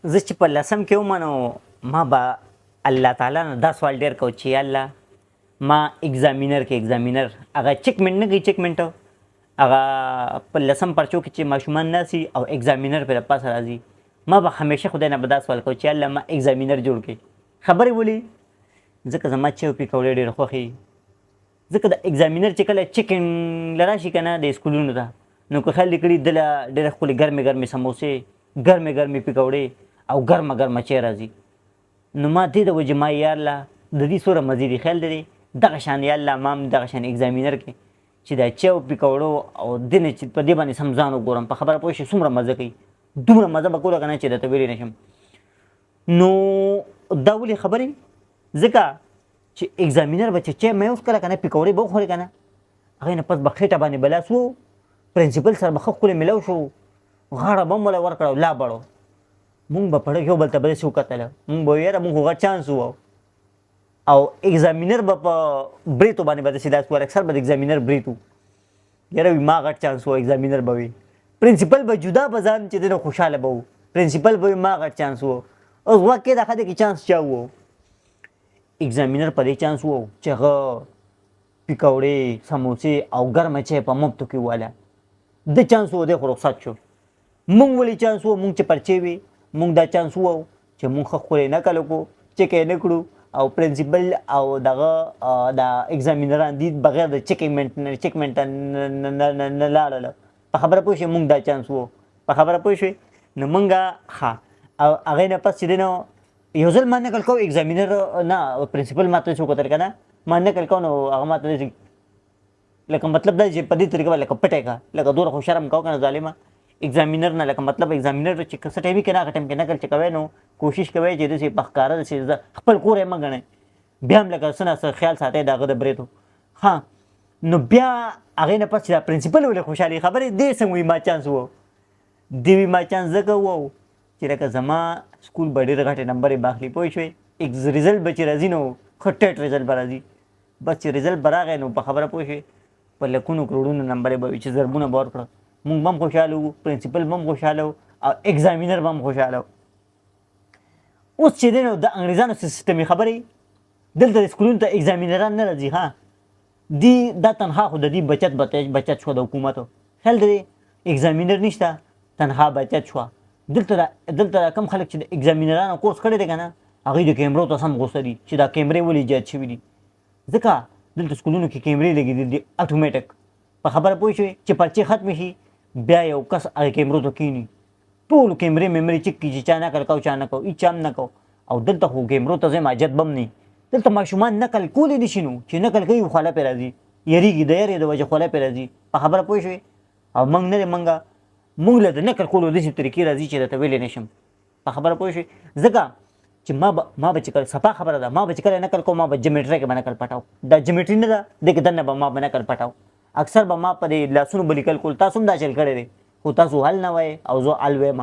زه چې په لسم کې وم نو ما به الله تعالی نه دا سوال ډېر کو چې یا الله ما اګزامینر کې اګزامینر هغه چیکمنټ نه کوي، چیکمنټ هغه په لسم پرچو کې چې ماشومان ناسي او اګزامینر پرې د پاسه راځي، ما به همیشه خدای نه به دا سوال کو چې الله ما اګزامینر جوړ کړي. خبرې ولې؟ ځکه زما چای او پیکوړې ډېر خوښي، ځکه د اګزامینر چې کله چیکنګ له راشي که نه د سکولونو ته، نو که خیال دې کړي دله ډېره ښکلې ګرمې ګرمې سموسې، ګرمې ګرمې پکوړې او ګرمه ګرمه چای راځي. نو ما دې د وجې ما یا الله د دې څومره مزې دي، خیال دې دی دغه شان یا الله ما هم دغه شان اګزامینر کې چې دا چای او پکوړو او دې نه چې په دې باندې سم ځان وګورم، په خبره پوه شې څومره مزه کوي، دومره مزه به کوله که نه چې درته ویلی نه شم. نو دا ولې خبرې؟ ځکه چې اګزامینر به چې چای مې وڅکله که نه، پکوړې به وخورې که نه، هغې نه پس به خېټه باندې به لاس وو، پرنسپل سره به ښه ښکلی میلاو شو، غاړه به هم وله ورکړه او لا بړو. مونږ به پړه یو بل ته به داسې وکتله، مونږ به یاره مونږ خو غټ چانس وو. او اګزامینر به په بریتو باندې به داسې لاس ووهل، اکثر به د اګزامینر بریت وو، یاره وي ما غټ چانس وو. اګزامینر به وي، پرنسپل به جدا به ځان چې دی نو خوشحاله به وو، پرنسپل به وي ما غټ چانس وو. اوس غوږ کېده ښه دی کې چانس چا وو؟ اګزامینر په دې چانس وو چې هغه پکوړې، سموسې او ګرمه چای په مفتو کې واله. د چانس وو، دی خو رخصت شو. مونږ ولې چانس وو؟ مونږ چې پرچې وي، مونږ دا چانس وو چې مونږ ښه ښکلی نقل وکړو، چک یې نه کړو، او پرنسپل او دغه د اګزامینران دي بغیر د چیکمنټ نه چیکمنټ نه لاړل. په خبره پوه شوې؟ مونږ دا چانس وو، په خبره پوه شوې؟ نو مونږ ښه او هغې نه پس چې دی نو یو ځل ما نقل کو، اګزامینر نه پرنسپل ما ته څه وکتل که نه، ما نقل کو نو هغه ما ته لکه مطلب دا چې په دې طریقه لکه پټه کا، لکه دوره خو شرم کو کنه ظالمه اګزامینر نه، لکه مطلب اګزامینر چې څه ټایمي کنه هغه ټایم کې نقل چې کوي نو کوشش کوي چې داسې په ښکاره داسې خپل کور یې مه ګڼئ، بیا هم لکه څه نا څه خیال ساتئ د هغه د برېتو. ها نو بیا هغې نه پس چې دا پرنسپل ولې خوشحالي خبرې دې څنګه وي ما چانس وو، دې وي ما چانس ځکه وو چې لکه زما سکول به ډېر غټې نمبرې به اخلي، پوه شوې؟ رزلټ به چې راځي نو ښه ټیټ رزلټ به راځي، بس چې رزلټ به راغی نو په خبره پوه شوې په لکونو کروړونو نمبرې به وي چې ضربونه به ورکړه. مونږ به هم خوشحاله وو، پرنسپل به هم خوشحاله وو او اګزامینر به هم خوشحاله وو. اوس چې دی نو د انګریزانو سیستمي خبرې دلته د سکولونو ته اګزامینران نه راځي. ها دی دا تنخوا خو د دې بچت بچت شو د حکومت، خیال دی اګزامینر نشته تنخوا بچت شوه. دلته کم خلک چې د اګزامینرانو کورس کړی دی که نه هغوی د کیمرو ته سم غوسه دي چې دا کیمرې ولې ایجاد شوي دي، ځکه دلته سکولونو کې کیمرې لګېدلې دي اتوماتیک. په خبره پوه شوې؟ چې پرچې ختمې شي بیا یو کس هغې کیمرو ته کښېني، ټول کیمرې میمرې چک کړي چې چا نقل کو چا نه کو، هیچا هم نه کو. او دلته خو کیمرو ته ځم حاجت به هم نه، دلته ماشومان نقل کولی نه شي، نو چې نقل کوي خوله پرې راځي، یریږي د یرې د وجې خوله پرې راځي. په خبره پوه شوې؟ او موږ نه دی، موږ له د نقل کولو داسې طریقې راځي چې درته ویلی نه شم. په خبره پوه شوې؟ ځکه چې ما به چې کله صفا خبره ده، ما به چې کله نقل کوم ما به جیومټري کې به نقل پټاو، دا جیومټري نه ده دې کې دننه به ما به نقل پټاو، اکثر به ما په دې لاسونو به لیکل کول. تاسو هم دا چل کړی دی خو تاسو حل نه وایئ او زه حل وایم.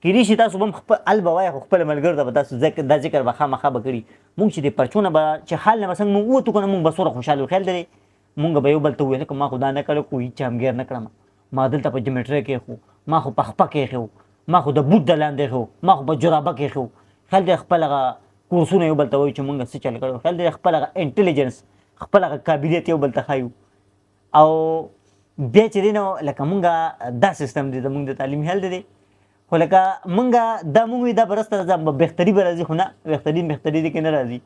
کېدای شي تاسو به هم خپل حل به وایئ خو خپل ملګرو ته به تاسو دا ذکر به خامخا به کړي. موږ چې د پرچو نه به چې حل نه به څنګه موږ ووتو که نه موږ به څومره خوشحاله وو. خیال دی موږ به یو بل ته وویل که ما خو دا نه کړی خو هیچا هم ګیر نه کړم، ما دلته په جیومټري کې خو ما خو په خپه کې خو ما خو د بوټ د لاندې خو ما خو په جرابه کې خو. خیال دی خپل هغه کورسونه یو بل ته وایو چې موږ څه چل کړو. خیال دی خپل هغه انټلیجنس خپل هغه قابلیت یو بل ته ښایو. او بیا چې دی نو لکه مونږ دا سیستم دی زمونږ د تعلیم، خیال دی خو لکه مونږ دا مونږ دا برسته راځه بهتري به راځي، خو نه بهتري بهتري دې کې نه راځي،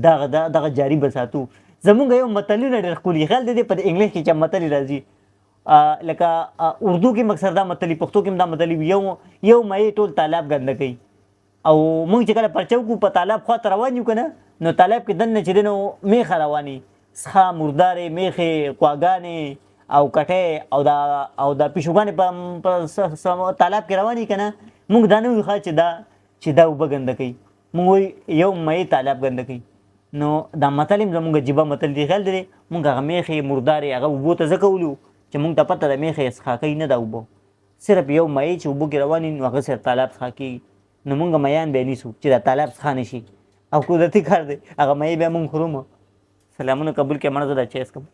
دغه دغه جاري به ساتو. زمونږ یو متلونه ډېر ښکلي، خیال دی په انګلیش کې چې متل راځي لکه اردو کې مکسر دا متلی، پښتو کې هم دا متلی، یو یو مې ټول تالاب ګنده کوي. او موږ چې کله پرچه وکړو په تالاب خواته روان یو که نه نو تالاب کې دننه چې دی نو میخه رواني څښه مردارې میخې قواګانې او کټۍ او دا او دا پیشوګانې په تالاب کې رواني که نه موږ دا نه ویو ښه چې دا اوبه ګنده کوي، موږ وایو یو مې تالاب ګنده کوي. نو دا متل هم زموږ عجیبه متل دی. خیال دی موږ هغه میخې مردارې هغه اوبو ته ځکه ولو چې موږ ته پته ده میخې یې څښا کوي نه، دا اوبه صرف یو مې چې اوبو کې رواني نو هغه صرف تالاب څښا کېږي. نو مونږ میان بیا نیسو چې دا تالاب څښا نه شي او قدرتي کار دی هغه مې بیا مونږ خورو. سلامونه قبول کړه، مړه زه دا چای څښم.